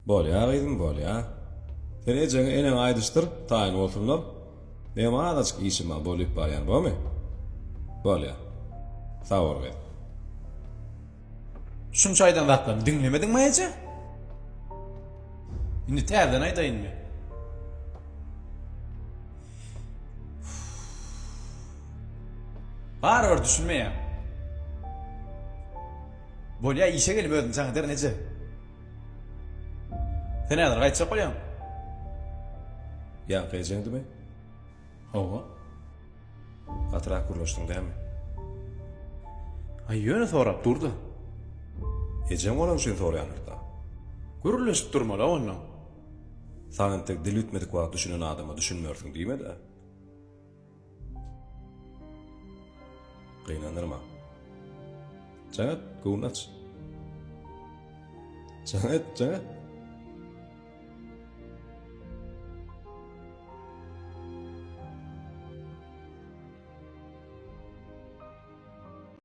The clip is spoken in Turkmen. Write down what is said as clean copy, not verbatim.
Bolýa gyzym, bolýa. Sen ejeňe, eneňe aýdyşdyr, taýyn bolsunlar. Meňem azajyk işim bar, bolyp barýan, bormy? Bolýa. Sag bol gyz. Şunça aýdan zatlarymy diňlemediňmi eje? Indi täzeden aýdaýynmy? Barybir düşünmeýäň. Bolýa işe gelip özüm jaň ederin eje. Sen häzir gaýtjak bolýaň. Ýaňky ejeňdimi? Hawa. Gatyrak gürleşdiň dämi? Aý ýöne sorap durda. Ejeň bolany üçin soraýandyr-da. Gürleşip durmaly onnoň. Saňa entek dil bitmedik wagt düşünen adama düşünmersiň diýme-de. Gynandyrma. Jaň et, göwün aç. Jaň et, jaň et.